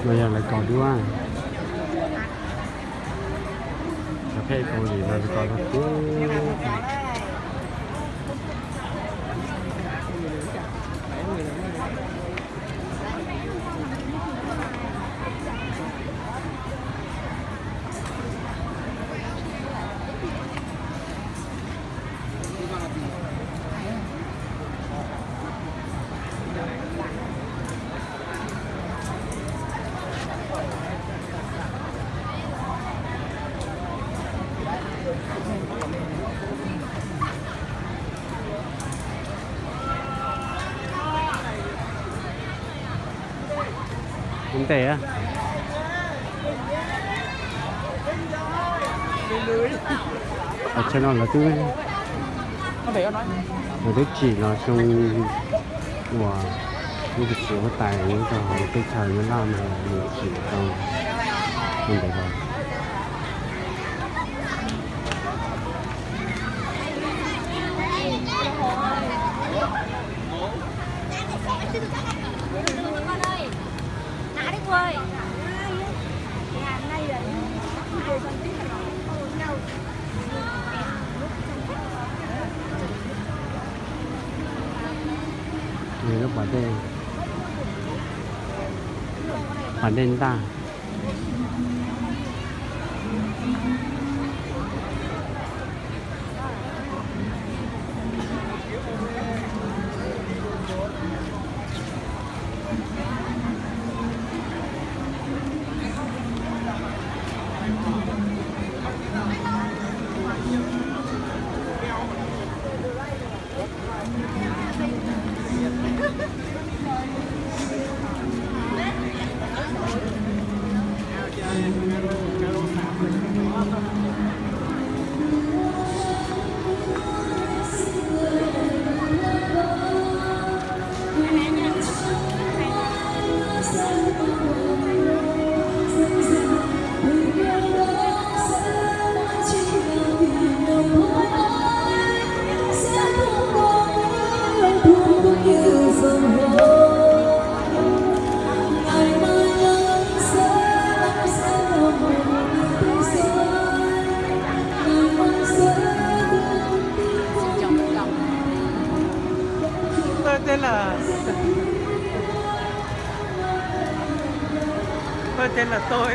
No yog lawv kos duab. Cov phej Kaus Lim no lawv kos duab. Ua ntej, qhov chaw no lawv twb, lawv twb tsim los xyoo uas lub txiv huab tais nyob rau hauv teb chaws Nyab Laj mas nws tsim tau ua ntawd los. Lub pas dej, pas dej ntaj. Pawg tej lawm, pawg tej lawm tau.